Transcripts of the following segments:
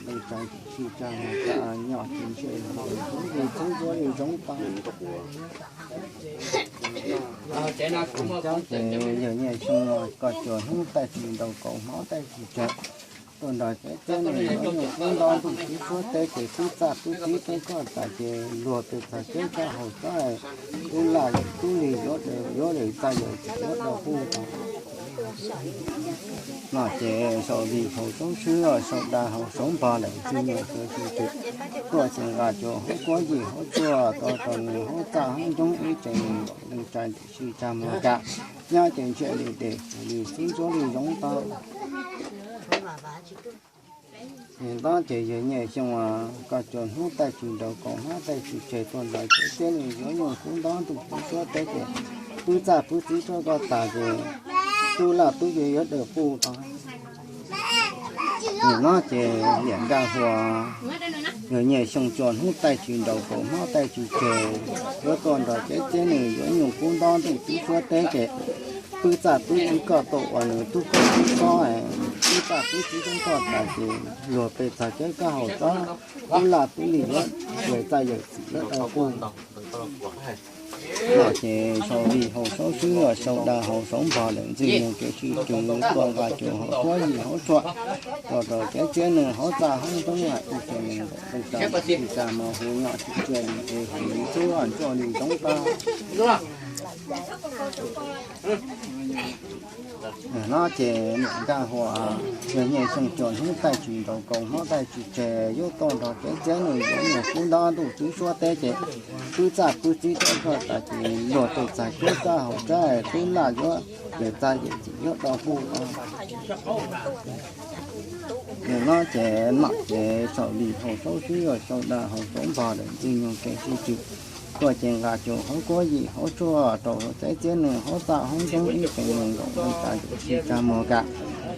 Leej tsa sib tsa nyom ces ntshe li txhub ntsuab li zoov tag. Coob ces yawg Nyiaj Xyooj koj cuag hnub taij tsis nraus kaus hmab taij tsis tseg, tuaj nrog teb teb nws yuav nyuj kub ntab ntuj txwv suab teb ces pub txaj pub txib rau koj tas ces luag pes txog ceb koj haus tsob, tub laj tub lig yuav daws yuav daws txaj yuav txim yuav rau qub tag. No ces sau vij haus saub swb, sau dag haus saub npog lawm ntxwg nyoog kev sib tw, tuaj ces nqa cuag hauv kuab yim hauv tshuaj, tau rau nws hauv txaj hauv ncoob ib tseem nkaum leej tsa sib tsa mog kam, nyob ces ntshe li des li xub ntsuab li zoov tag. Ntab ces yawg Nyiaj Xyooj koj cuag hnub taij tsis nraus kaus hmab taij tsis tseg, tuaj nrog teb teb nws yuav nyuj kub ntab ntuj txwv suab teb ces pub txaj pub txib rau koj tas ces tub laj tub lig yuav daws qub tag. Nim no ces niam nkaj huas, yawg Nyiaj Xyooj cuag hnub taij tsis nraus kaus hmab taij tsis tseg, yuav tuaj nrog teb teb nws yuav nyuj kub ntab ntuj txwv suab teb ces pub txaj pub txib koj tau uas nws tub koj tub xob, pub txaj pub txib rau koj tas ces luag pes txog ceb koj haus tsob, tub laj tub lig yuav daws txaj yuav txim yuav rau qub. No ces sau vij haus saub swb, sau dag haus saub npog lawm ntxwg nyoog kev sib tw, tuaj nqa cuag hauv kuab yim hauv tshuaj, tau rau teb teb nws hauv txaj hauv ncoob ib tseem nkaum leej tsa sib tsa mog hu nyom tsis tseg li es hu li xub ntsuab li zoov tag. No ces niam nkaj huas, yawg Nyiaj Xyooj cuag hnub taij tsis nraus kaus hmab taij tsis tseg, yuav tuaj nrog teb teb nws yuav nyuj kub ntab ntuj txwv suab teb ces pub txaj pub txib rau koj tas ces luag pes txog ceb koj haus tsob, tub laj yuav daws txaj yuav txim yuav rau qub tag. Nim no ces mam ces sau vij haus saub swb, sau dag haus saub npog lawm ntxwg nyoog kev sib tw, tuaj ces nqa cuag hauv kuab yim hauv tshuaj, tau rau teb teb nws hauv txaj hauv ncoob ib tseem nkaum leej tsa sib tsa mog kam,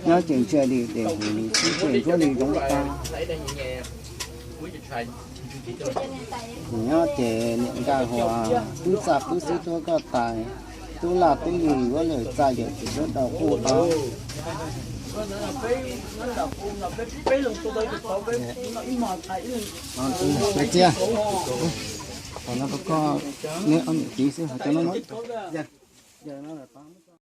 nyob ces ntshe li des hu li xub ntsuab li zoov tag. Nyob ces niam nkaj huas, pub txaj pub txib rau koj tas, tub laj tub lig yuav daws txaj yuav txim yuav rau qub tag. Txiv, qhov no rau koj, neb ob niam txiv xwb, hais rau no.